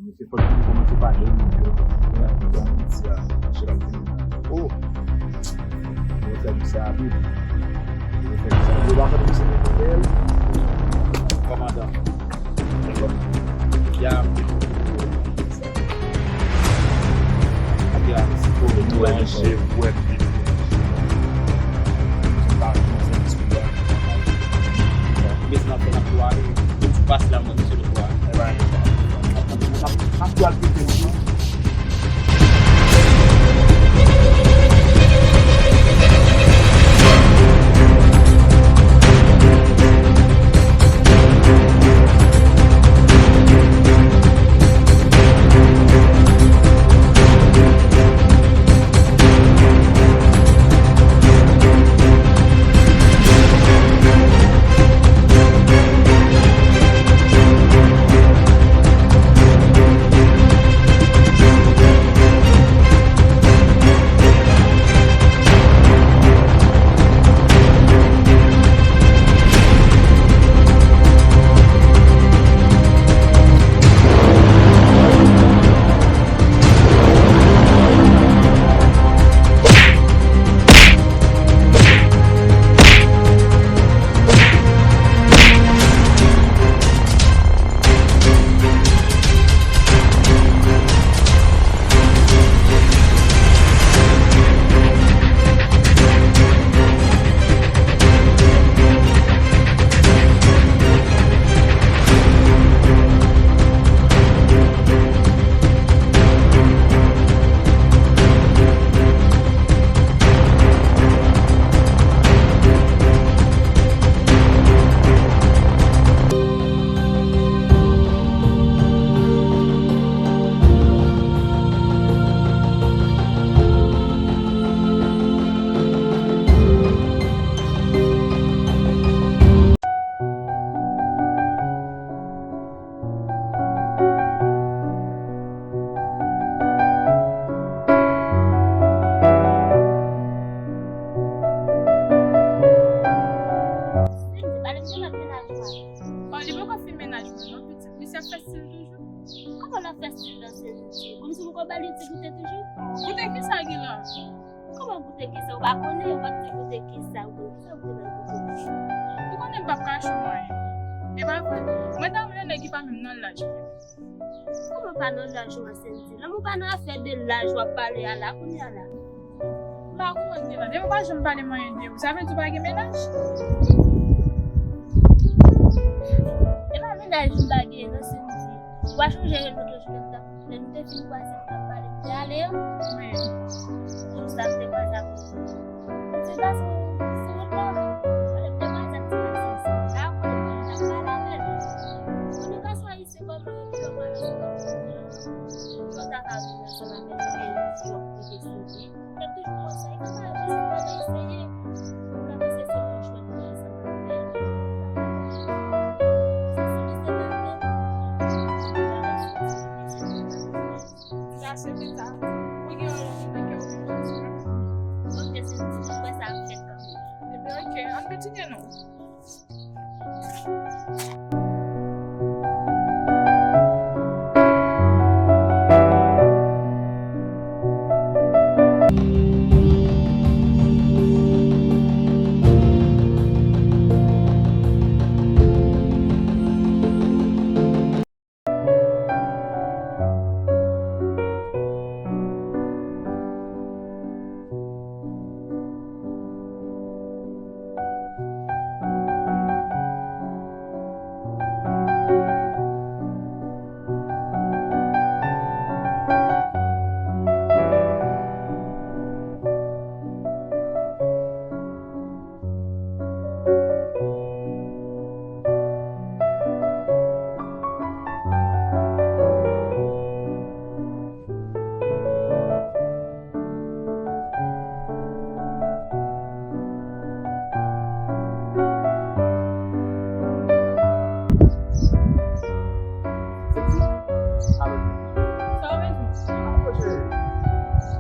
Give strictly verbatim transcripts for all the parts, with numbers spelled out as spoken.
Mesye, fòk nou kòmanse pale, wi. Mesye a mache la, wi. Oh! Yo fè m sa, wi. Yo fè m sa. Yo pa konn misye menm fè l. Kòmandan. Ya. Ya, si pou nou anje, wè, pi. Sa pa yon sèvis pou mwen. Mesye nan fè nan kwa, e pou ti pas la, mwen, misye nan kwa. Ap, ap, ap pral pete, wi. Sandy, pale m de lòt mennaj ou a. Oh, li poko fin mennaj mwen non, pitit. Misye ap fè stil toujou. Kòman l ap fè stil nan Sandy? Kòmsi m ko ba li ti goute toujou? Goute kisa, Guilan? Kòman goute kisa? Ou pa konnen, ou pa t di goute kisa, ou konn kisa ou te bay goute. Ou konnen m p ap kache w anyen. E pa vre? Mwen ta vle nèg ki pa menm nan laj mwen. Kòman pa nan laj ou a, Sandy? Lanmou pa nan afè de laj w ap pale a la, kounye a la. M pa konprann, Guilan. Depi w pa janm pale m anyen de ou, sa vle di w pa gen mennaj? E pa mennaj m pa gen non, Sandy. Ou pa chonje lòt jou lè m t ap, lè nou te fin kwaze, nou t ap pale, nou te ale, wi. Jou sa m te kwaze ak ou. Ti gason, sou wout la, lè m te kwaze ak ti gason sa, m pa konnen kòman m t ap pale avè l. Konnen gason ayisyen kòman yo, kòman yo, kòman yo, yo ta ka vin ansanm avè l, men yo ap rete sou li. Yo toujou konsa, e kòman yo bezwen kòman eseye. Kòman se se yon jwèt mwen ansanm avè l. Se sou li se la menm. Sa se pita. Mwen gen yon lòt moun nan kè ou menm jan sa. Ok, se ti mwen sa ap fèt kanmenm. Ebyen, ok, ann kontinye non.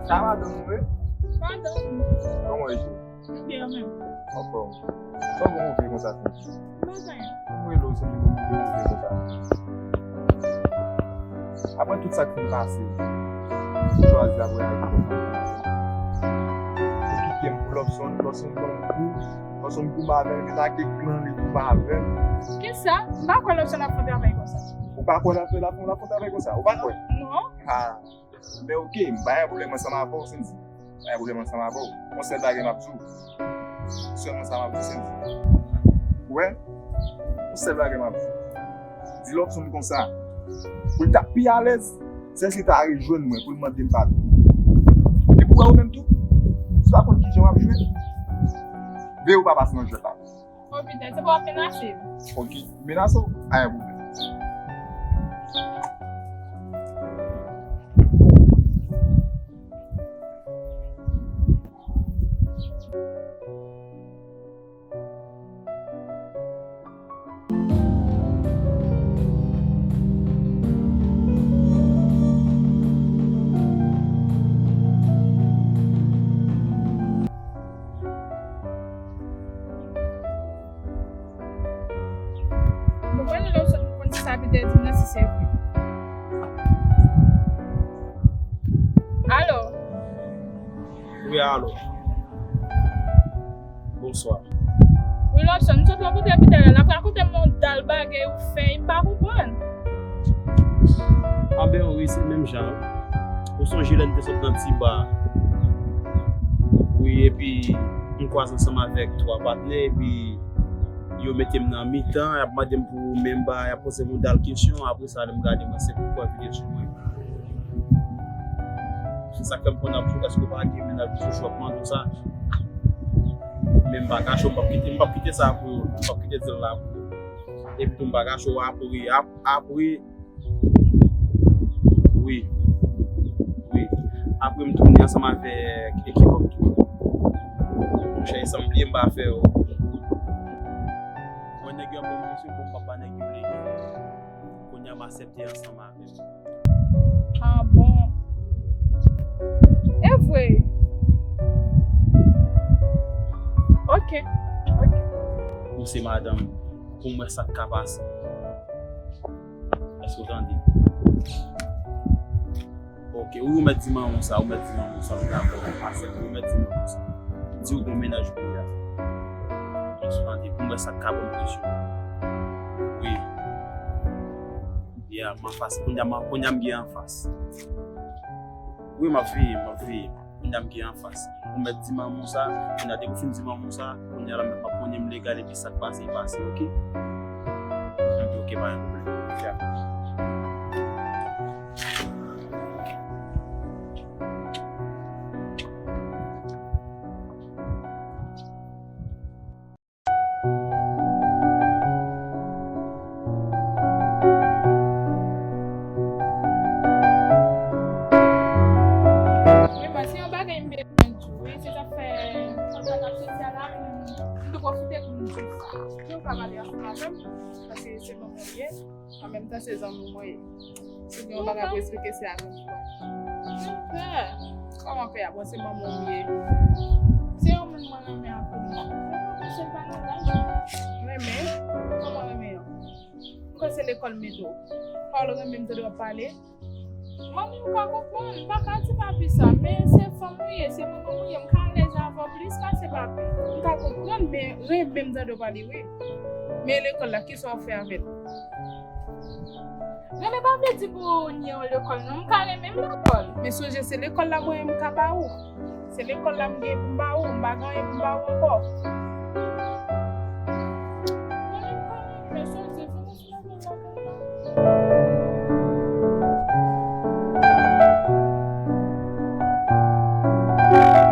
Sa madanm ou ye? Madanm. Kòman w ye? M byen, ou menm? Anfòm. Sa w gen w vle konsa, fi? M pa gen anyen. M rele w, se pou w vle konsa. Apre tout sa k fin pase, ou chwazi ap reyaji konsa. Ou kite m pou Lòbsonn, Lòbsonn pran m kou, Lòbsonn koube avè l, li lage glan li koube avè l. Kisa? M pa kwè Lòbsonn ap fè yon travay konsa. Ou pa kwè l ap fè, l ap fè yon travay konsa? Ou pa kwè? Non. Ha. Men oke, m pa gen pwoblèm ansanm avè w, Sendy. M pa gen pwoblèm ansanm avè w. Yon sèl bagay m ap di w. Sèlman sa m ap di w, Sendy. Ou wè? Yon sèl bagay m ap di w. Di Lòbsonn konsa, pou l ta pi alèz, se si l ta rejwenn mwen, pou l mande m padon. Epi w wè ou menm tou, ou pa konn kijan w ap jwe. Veye w pa pase nan jwèt la. O, pita, se pa w ap menase m. Ok, menase w? Pa gen pwoblèm. Mwen rele w sot pou konn si sa Peter di m nan, si se vre. Alo? Wi, alo. Bonswa. Wi, Lobson, m sot rankontre Peter la, l ap rakonte m yon dal bagay ou fè, m pa konprann. Anben wi, se menm jan. Ou sonje lè n te sot nan ti ba? Wi, epi m kwaze ansanm avèk twa patnè, epi yo mete m nan mitan, y ap mande m pou memba, y ap poze m yon dal kesyon, apre sa, lè m gade, mwen se pou kwè vide sou mwen. Se sa k fè m konn ap di w, èske w pa gen mennaj ou sou chou ap mande w sa? Men m pa kache w, m p ap kite, m p ap kite sa pou yo, m p ap kite di l la pou yo. Epi tou m pa kache w, apre, ap-, apre, wi, wi. Apre m tounen ansanm avèk ekip an tou. Monchè, e san m bliye m pa fè yo. Mwen nèg yo ap ban m presyon pou m pa ba nèg yo lege. Kounye a m aksepte ansanm avè m. Ah bon? E vre? Ok, ok. Ou se madanm, pou m wè sa k ka pase. Èske w tande? Ok, ou mèt di manman w sa, ou mèt di manman w sa, m dakò, m aksepte, ou mèt di manman w sa. Di w gon mennaj kounye a. Èske w tande? Pou m wè sa k ka ban m presyon. Wi. Yeah, m anfas. Kounye a, m, kounye a m gen anfas. Wi, m ap veye, m ap veye. Kounye a m gen anfas. Ou mèt di manman w sa, kounye a depi w fin di manman w sa, kounye a la m ap konnen m legal epi sa k pase, pase, ok? Epi ok, pa gen pwoblèm. Yeah. Wi, mwen, se yon bagay m bezwen di w, wi, se sa k fè kontak ap soti a la, m, m tou pwofite pou m di w sa. Pou w ka pale ansanm avè m, paske se manman w ye. An menm tan, se zanmi w mwen ye. Si w gen yon bagay pou esplike, se avè m pou w pale. Mwen pè. Kòman pè a? Bon, se manman w ye. Se yon moun mwen renmen anpil. Mwen pa panse l pa nan laj mwen. Renmen? Kòman renmen an? M panse lekòl mete w. Pa w renmen m tande w ap pale? Manmi, m ka konprann, m pa ka di papi sa, men se fanm ou ye, se manman ou ye, m ka alèz avè w plis pase papi. M ka konprann, men renmen m tande w pale wi. Men lekòl la, kisa w ap fè avè l? Renmen pa vle di pou w nye yon lekòl non, m ka renmen m lekòl. Men sonje se lekòl la mwen menm m ka ba ou. Se lekòl la m gen pou m ba ou, m pa gen anyen pou m ba ou ankò. Mwen menm kòman, men sonje, fò m sou lekòl la pou m ba ou.